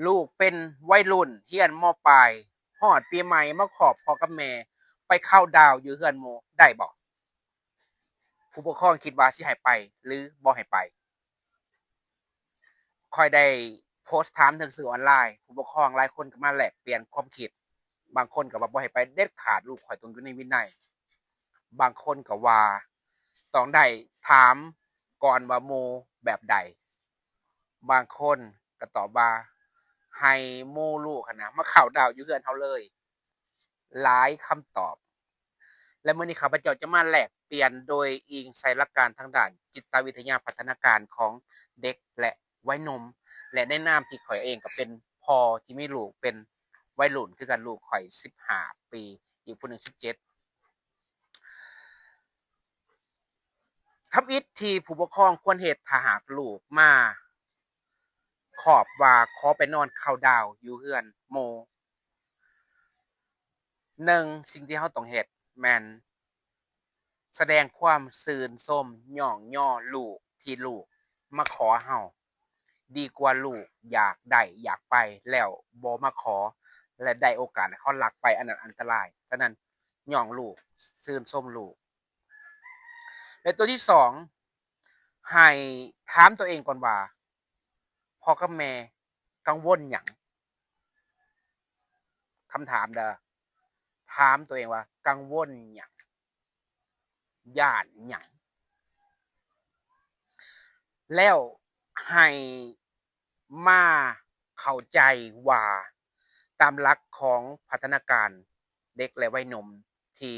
ລູກເປັນໄວລຸ້ນຮຽນ ມ.ປາຍ ຮອດປີໃໝ່ມາຂອບພໍ່ກັບແມ່ ໄປເຄົາດາວຢູ່ເຮືອນໝູ່ ໄດ້ບໍ່? ຜູ້ປົກຄອງຄິດວ່າຊິໃຫ້ໄປ ຫຼື ບໍ່ໃຫ້ໄປ? ຂ້ອຍໄດ້ໂພສຖາມທາງສື່ອອນລາຍ ຜູ້ປົກຄອງຫຼາຍຄົນກໍມາແລກປ່ຽນຄວາມຄິດ, ບາງຄົນກໍວ່າບໍ່ໃຫ້ໄປເດັດຂາດ, ລູກຂ້ອຍຕ້ອງຢູ່ໃນວິໄນ. ບາງຄົນກໍວ່າຕ້ອງໄດ້ຖາມກ່ອນວ່າໝູ່ແບບໃດ, ບາງຄົນກໍຕອບວ່າໃຫ້ໝູ່ລູກຫັ້ນນະມາເຂົ້າດາວຢູ່ເຮືອນເຮົາເລີຍ. ຫຼາຍຄຳຕອບ ແລະ ມື້ນີ້ຂ້າພະເຈົ້າຈະມາແລກປ່ຽນໂດຍອີງໃສ່ຫຼັກການທາງດ້ານຈິດຕະວິທະຍາພັດທະນາການຂອງເດັກ ແລະ ໄວໜຸ່ມ ແລະ ໃນນາມທີ່ຂ້ອຍເອງກໍເປັນພໍ່ທີ່ມີລູກເປັນໄວລຸ້ນຄືກັນ, ລູກຂ້ອຍສິບຫ້າປີ, ອີກຜູ້ໜຶ່ງສິບເຈັດ. ທຳອິດທີ່ຜູ້ປົກຄອງຄວນເຮັດ ຖ້າຫາກລູກມາຂອບວ່າຂໍໄປນອນເຂົ້າດາວຢູ່ເຮືອນໝູ່, ໜຶ່ງ ສິ່ງທີ່ເຮົາຕ້ອງເຮັດແມ່ນສະແດງຄວາມຊື່ນຊົມຍ້ອງຍໍລູກທີ່ລູກມາຂໍເຮົາ ດີກວ່າລູກຢາກໄດ້ຢາກໄປແລ້ວບໍ່ມາຂໍ ແລະ ໄດ້ໂອກາດໃຫ້ເຂົາລັກໄປ, ອັນນັ້ນອັນຕະລາຍ. ສະນັ້ນຍ້ອງລູກ, ຊື່ນຊົມລູກ. ແລະ ຕົວທີສອງ ໃຫ້ຖາມຕົວເອງກ່ອນວ່າ ພໍ່ກັບແມ່ກັງວົນຫຍັງ? ຄຳຖາມເດີ້, ຖາມຕົວເອງວ່າກັງວົນຫຍັງ? ຢ້ານຫຍັງ? ແລ້ວໃຫ້ມາເຂົ້າໃຈວ່າ ຕາມຫຼັກຂອງພັດທະນາການເດັກ ແລະ ໄວໜຸ່ມ ທີ່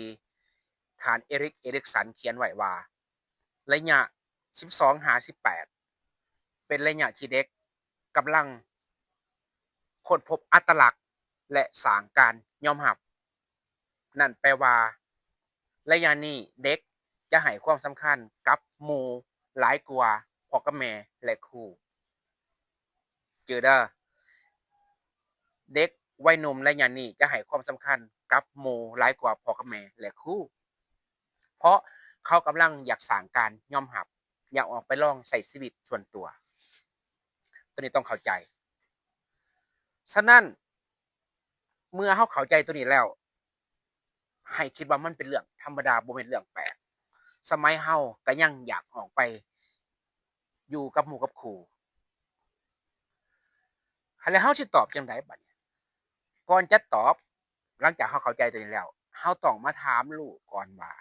ທ່ານ ເອຣິກ ເອລິກສັນ ຂຽນໄວ້ວ່າ ໄລຍະສິບສອງຫາສິບແປດ ເປັນໄລຍະທີ່ເດັກກຳລັງຄົ້ນພົບອັດຕະລັກ ແລະ ສ້າງການຍອມຮັບ. ນັ້ນແປວ່າ ໄລຍະນີ້ເດັກຈະໃຫ້ຄວາມສຳຄັນກັບໝູ່ຫຼາຍກວ່າພໍ່ກັບແມ່ ແລະ ຄູ. ຈື່ເດີ້, ເດັກໄວໜຸ່ມໄລຍະນີ້ຈະໃຫ້ຄວາມສຳຄັນກັບໝູ່ຫຼາຍກວ່າພໍ່ກັບແມ່ ແລະ ຄູ. ເພາະເຂົາກຳລັງຢາກສ້າງການຍອມຮັບ, ຢາກອອກໄປລອງໃຊ້ຊີວິດສ່ວນຕົວ. ຕົວນີ້ຕ້ອງເຂົ້າໃຈ. ສະນັ້ນ ເມື່ອເຮົາເຂົ້າໃຈຕົວນີ້ແລ້ວ, ໃຫ້ຄິດວ່າມັນເປັນເລື່ອງທຳມະດາ, ບໍ່ແມ່ນເລື່ອງແປກ. ສະໄໝເຮົາກໍຍັງຢາກອອກໄປຢູ່ກັບໝູ່ກັບຄູ່. ແລ້ວເຮົາຊິຕອບຈັ່ງໃດບັດນີ້? ກ່ອນຈະຕອບ, ຫຼັງຈາກເຮົາເຂົ້າໃຈຕົວນີ້ແລ້ວ, ເຮົາຕ້ອງມາຖາມລູກກ່ອນວ່າ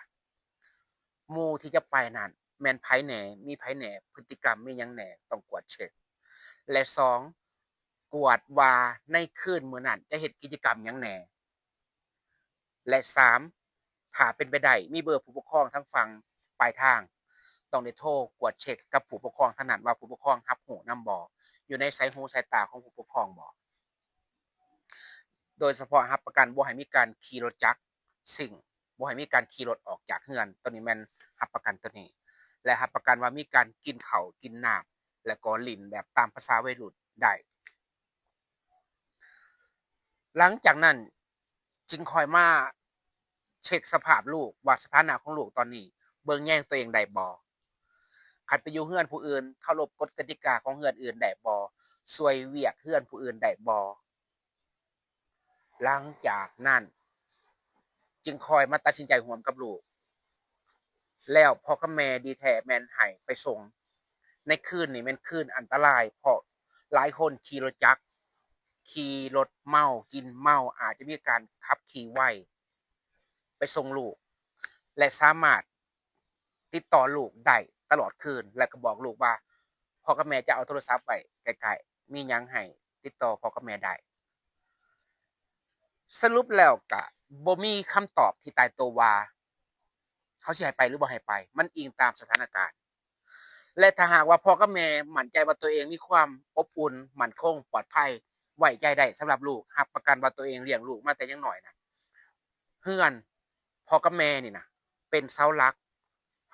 ໝູ່ທີ່ຈະໄປນັ້ນແມ່ນໃຜແດ່, ມີໃຜແດ່, ພຶດຕິກຳມີຫຍັງແດ່, ຕ້ອງກວດເຊັກ. ແລະ ສອງ ກວດວ່າໃນຄືນມື້ນັ້ນຈະເຮັດກິດຈະກຳຫຍັງແດ່. ແລະ ສາມ ຖ້າເປັນໄປໄດ້ ມີເບີຜູ້ປົກຄອງທາງຝັ່ງປາຍທາງ, ຕ້ອງໄດ້ໂທກວດເຊັກກັບຜູ້ປົກຄອງທາງນັ້ນວ່າຜູ້ປົກຄອງຮັບຮູ້ນຳບໍ່, ຢູ່ໃນສາຍຫູສາຍຕາຂອງຜູ້ປົກຄອງບໍ່. ໂດຍສະເພາະຮັບປະກັນບໍ່ໃຫ້ມີການຂີ່ລົດຈັກຊິ່ງ, ບໍ່ໃຫ້ມີການຂີ່ລົດອອກຈາກເຮືອນ, ໂຕນີ້ແມ່ນຮັບປະກັນໂຕນີ້ ແລະ ຮັບປະກັນວ່າມີການກິນເຂົ້າກິນນ້ຳ ແລະ ກໍຫຼິ້ນແບບຕາມພາສາໄວລຸ້ນໄດ້. ຫຼັງຈາກນັ້ນຈຶ່ງຄ່ອຍມາເຊັກສະພາບລູກວ່າສະຖານະຂອງລູກຕອນນີ້ເບິ່ງແຍງຕົວເອງໄດ້ບໍ່? ຄັນໄປຢູ່ເຮືອນຜູ້ອື່ນ ເຄົາລົບກົດກະຕິກາຂອງເຮືອນອື່ນໄດ້ບໍ່? ຊ່ວຍວຽກເຮືອນຜູ້ອື່ນໄດ້ບໍ່? ຫຼັງຈາກນັ້ນຈຶ່ງຄ່ອຍມາຕັດສິນໃຈຮ່ວມກັບລູກ. ແລ້ວພໍ່ກັບແມ່ດີແທ້ແມ່ນໃຫ້ໄປສົ່ງ. ໃນຄືນນີ້ແມ່ນຄືນອັນຕະລາຍ ເພາະຫຼາຍຄົນຂີ່ລົດຈັກ, ຂີ່ລົດເມົາ, ກິນເມົາ, ອາດຈະມີການຂັບຂີ່ໄວໄປສົ່ງລູກ ແລະ ສາມາດ ຕິດຕໍ່ລູກໄດ້ຕະຫຼອດຄືນ ແລະ ກໍບອກລູກວ່າ ພໍ່ກັບແມ່ຈະເອົາໂທລະສັບໄວ້ໃກ້ໆ, ມີຫຍັງໃຫ້ຕິດຕໍ່ພໍ່ກັບແມ່ໄດ້. ສະຫຼຸບແລ້ວກະບໍ່ມີຄຳຕອບທີ່ຕາຍໂຕວ່າ ເຮົາຊິໃຫ້ໄປ ຫຼື ບໍ່ໃຫ້ໄປ, ມັນອີງຕາມສະຖານະການ. ແລະ ຖ້າຫາກວ່າພໍ່ກັບແມ່ໝັ້ນໃຈວ່າຕົວເອງມີຄວາມອົບອຸ່ນ, ໝັ້ນຄົງ, ປອດໄພ, ໄວ້ໃຈໄດ້ສຳລັບລູກ, ຮັບປະກັນວ່າຕົວເອງລ້ຽງລູກມາແຕ່ຍັງນ້ອຍນະ, ເຮືອນພໍ່ກັບແມ່ນີ້ນະ ເປັນເສົາຫຼັກ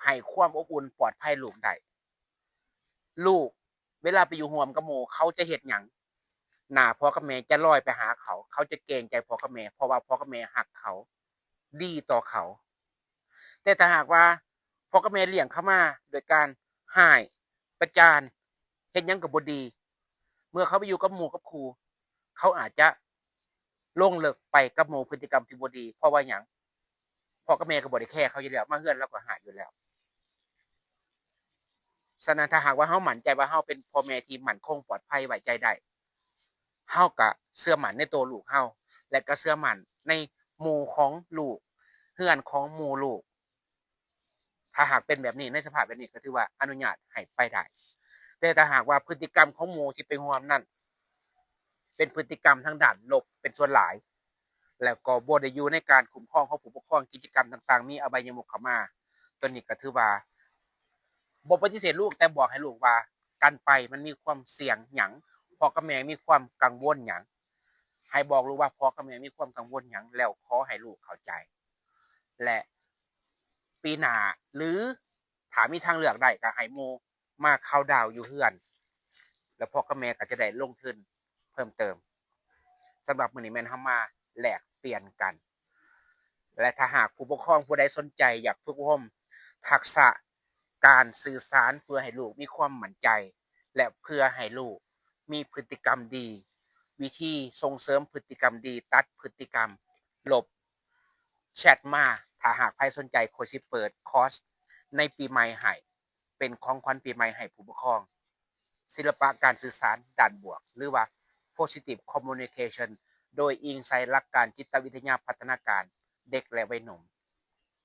ໃຫ້ຄວາມອົບອຸ່ນປອດໄພລູກໄດ້. ລູກເວລາໄປຢູ່ຮ່ວມກັບໝູ່ ເຂົາຈະເຮັດຫຍັງ ໜ້າພໍ່ກັບແມ່ຈະລອຍໄປຫາເຂົາ, ເຂົາຈະເກງໃຈພໍ່ກັບແມ່ ເພາະວ່າພໍ່ກັບແມ່ຮັກເຂົາ, ດີຕໍ່ເຂົາ. ແຕ່ຖ້າຫາກວ່າພໍ່ກັບແມ່ລ້ຽງເຂົາມາໂດຍການຮ້າຍ, ປະຈານ, ເຮັດຫຍັງກໍບໍ່ດີ, ເມື່ອເຂົາໄປຢູ່ກັບໝູ່ກັບຄູ່ ເຂົາອາດຈະລົງເລິກໄປກັບໝູ່ ພຶດຕິກຳທີ່ບໍ່ດີ. ເພາະວ່າຫຍັງ? ພໍ່ກັບແມ່ກໍບໍ່ໄດ້ແຄເຂົາຢູ່ແລ້ວ, ມາເຮືອນລາວກໍຮ້າຍຢູ່ແລ້ວ. ສະນັ້ນ ຖ້າຫາກວ່າເຮົາໝັ້ນໃຈວ່າເຮົາເປັນພໍ່ແມ່ທີ່ໝັ້ນຄົງ, ປອດໄພ, ໄວ້ໃຈໄດ້, ເຮົາກໍເຊື່ອໝັ້ນໃນໂຕລູກເຮົາ ແລະ ກໍເຊື່ອໝັ້ນໃນໝູ່ຂອງລູກ, ເຮືອນຂອງໝູ່ລູກ. ຖ້າຫາກເປັນແບບນີ້, ໃນສະພາບແບບນີ້ ກໍຖືວ່າອະນຸຍາດໃຫ້ໄປໄດ້. ແຕ່ຖ້າຫາກວ່າພຶດຕິກຳຂອງໝູ່ທີ່ໄປຮ່ວມນັ້ນ ເປັນພຶດຕິກຳທາງດ້ານລົບເປັນສ່ວນຫຼາຍ, ແລ້ວກໍບໍ່ໄດ້ຢູ່ໃນການຄຸ້ມຄອງຂອງຜູ້ປົກຄອງ, ກິດຈະກຳຕ່າງໆ ມີອະບາຍະມຸກເຂົ້າມາ, ຕົວນີ້ກໍຖືວ່າບໍ່ປະຕິເສດລູກ, ແຕ່ບອກໃຫ້ລູກວ່າການໄປມັນມີຄວາມສ່ຽງຫຍັງ, ພໍ່ກັບແມ່ມີຄວາມກັງວົນຫຍັງ. ໃຫ້ບອກລູກວ່າພໍ່ກັບແມ່ມີຄວາມກັງວົນຫຍັງ, ແລ້ວຂໍໃຫ້ລູກເຂົ້າໃຈ. ແລະ ປີໜ້າ ຫຼື ຖ້າມີທາງເລືອກໄດ້ ກໍໃຫ້ໝູ່ມາເຄົາດາວຢູ່ເຮືອນ, ແລ້ວພໍ່ກັບແມ່ກໍຈະໄດ້ລົງທຶນເພີ່ມເຕີມ. ສຳລັບມື້ນີ້ແມ່ນເຮົາມາແລກປ່ຽນກັນ. ແລະ ຖ້າຫາກຜູ້ປົກຄອງຜູ້ໃດສົນໃຈຢາກຝຶກອົບຮົມທັກສະການສື່ສານ ເພື່ອໃຫ້ລູກມີຄວາມໝັ້ນໃຈ ແລະ ເພື່ອໃຫ້ລູກມີພຶດຕິກຳດີ, ວິທີສົ່ງເສີມພຶດຕິກຳດີ, ຕັດພຶດຕິກຳລົບ, ແຊັດມາ. ຖ້າຫາກໃຜສົນໃຈ, ຂ້ອຍຊິເປີດຄອສໃນປີໃໝ່ໃຫ້, ເປັນຂອງຂວັນປີໃໝ່ໃຫ້ຜູ້ປົກຄອງ. ສິລະປະການສື່ສານດ້ານບວກ ຫຼືວ່າ Positive Communication ໂດຍອີງໃສ່ຫຼັກການຈິດຕະວິທະຍາພັດທະນາການເດັກ ແລະ ໄວໜຸ່ມ.